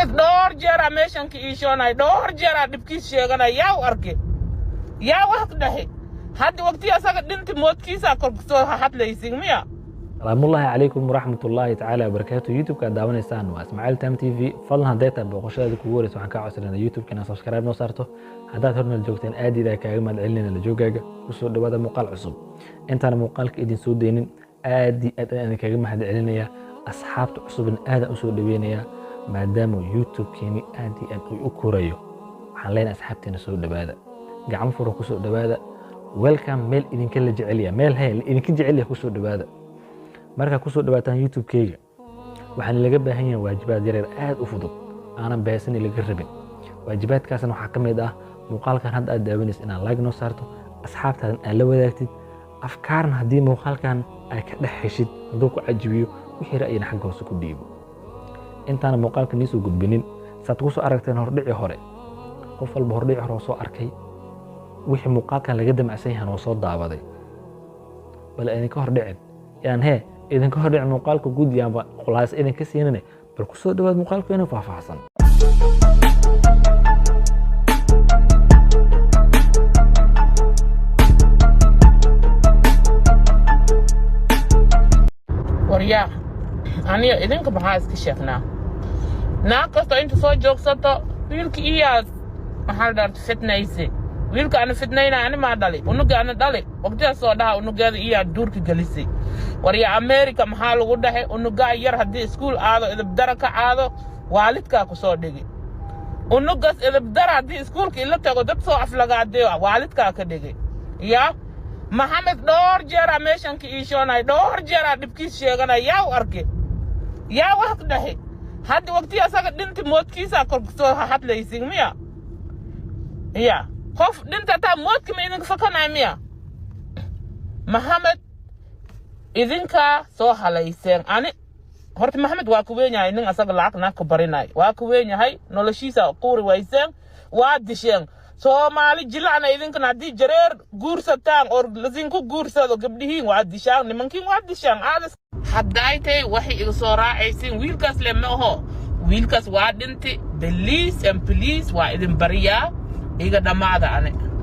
Dhowr jeeraa meeshan ka iishoonay, dhowr jeeraa dhibkiis sheeganay. Yaa u arke? Yaa wax dhahe? Hadda waqti asaga dhinti moodkiisa kor soo hadlaysin miya? Salaamullaahi calaykum waraxmatullaahi tacaala wabarakaatu. YouTube-ka aad daawanaysaan waa Ismaaciil Tam TV. Fadlan, hadday tahay booqashadaada kugu horeysa, waxaan kaa codsanayna YouTube-ka inaad subscribe noo saarto. Haddaad hornal joogteen, aad idaa kaaga mahad celinayna la joogaaga. Kusoo dhawaada muuqaal cusub. Intaan muuqaalka idin soo deynin, aad iyo aad ayaan idinkaga mahad celinaya. Asxaabta cusubna aadaan usoo dhaweynayaa, maadaama YouTube-keeni aad iyo aad uu u korayo. Waxaan leenahay, asxaabteena soo dhawaada, gacmo furan kusoo dhawaada. Welcome. Meel idinka la jecelya, meel he idinka jecelya, kusoo dhawaada. Markaa kusoo dhawaataan YouTube-keyga, waxaan laga baahan yahay waajibaad yaryar aad u fudud, aanan beesani laga rabin. Waajibaadkaasna waxaa ka mid ah muuqaalkan hadda aad daawanaysa inaad like noo saarto, asxaabtaadan aad la wadaagtid, afkaarna haddii muuqaalkan aad ka dhex heshid, hadduu ku cajibiyo, wixii ra'yina xagga hoose ku dhiibo. Intaana muuqaalka niisoo gudbinin, saad kusoo aragteen hordhici hore, qof walba hordhici hore oo soo arkay wixii muuqaalkan laga damacsan yahan oo soo daawaday. Bal idinka hordhicin yaan hee idinka hordhicin muuqaalka guud, yaanba khulaas idinka siinane. Bal kusoo dhawaad muuqaalku inuu faahfaahsan. Waryaa, aniga idinka maxaa iska sheegnaa? Naag kastoo inta soo joogsato, wiilka iyaas maxaa la dhaarta fitnayse, wiilka ana fitnayna, ani maa dhali unuga, ana dhali waqtidaas soo dhaha unugeeda iyaa duurka gelisay. Waryaa, America maxaa lagu dhahay? Unugaa yar haddii iskuul aado, idibdara ka aado, waalidkaa ku soo dhigi. Unugas idibdara haddii iskuulka ila tago, dad soo aflagaadee, waalidkaa ka dhigi. Yaa Maxamed dhowr jeeraa meeshan ka iishoonay, dhowr jeeraa dhibkiis sheeganay. Yaa u arke? Yaa wax dhahe? Hadda waqti asaga dhinti moodkiisa kor soo hadlaysin miya? Ya qof dhinta taa moodka ma idinka fakanay miya? Maxamed idinkaa soo halayseen. Ani horta Maxamed waa ku weyn yahay, nin asaga lacag naag ka barinay waa ku weyn yahay. Noloshiisa quuri wayseen, waa disheen. Soomaali jilacna idinkana haddii jareer guursataan oo lasinku guursado, gabdhihiin waa dishaan, nimankiin waa dishaan. Aadas hadday tahay waxay iga soo raacaysiin, wiilkaas le ma aho, wiilkaas waa dhinti. Please and please, waa idin baryaa, iga dhammaada.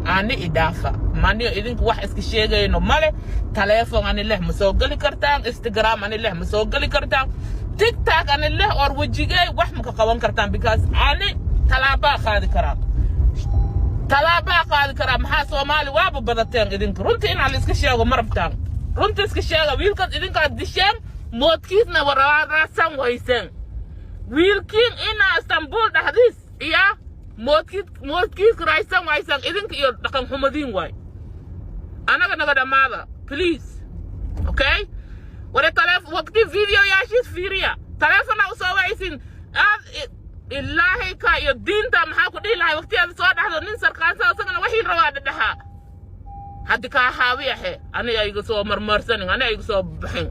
Ani idhaafa maniyo idinku wax iska sheegayno male. Taleefon ani leh ma soo geli kartaan, Instagram ani leh ma soo geli kartaan, TikTok ani leh or wejigey wax ma ka qaban kartaan, because ani talaabaa qaadi karaa, talaabaa qaadi karaa. Maxaa Soomaali waaba badateen idinka? Runtii inaa la iska sheego ma rabtaan? Runta iska sheega. Wiilkaas idinkaad disheen, moodkiisna waraaraasan wayseen. Wiilkiin inaa Istanbul dhexdiis iya moodkiis moodkiis raaysan waysaan idinka iyo dhaqan xumadiin waay. Anaga naga dhammaada, please. Okay, ware taleef waqti video yaashiis fiiriya, taleefona u soo wacaysin. Aad ilaahay ka iyo diinta maxaa ku dhihi lahay? Waqtiyaada soo dhaxdo nin sarkaansa isagana waxii rabaa dhadhaxaa. Haddi kaa haawi ahe, ani ayga soo marmarsanin, ani ayga soo baxin.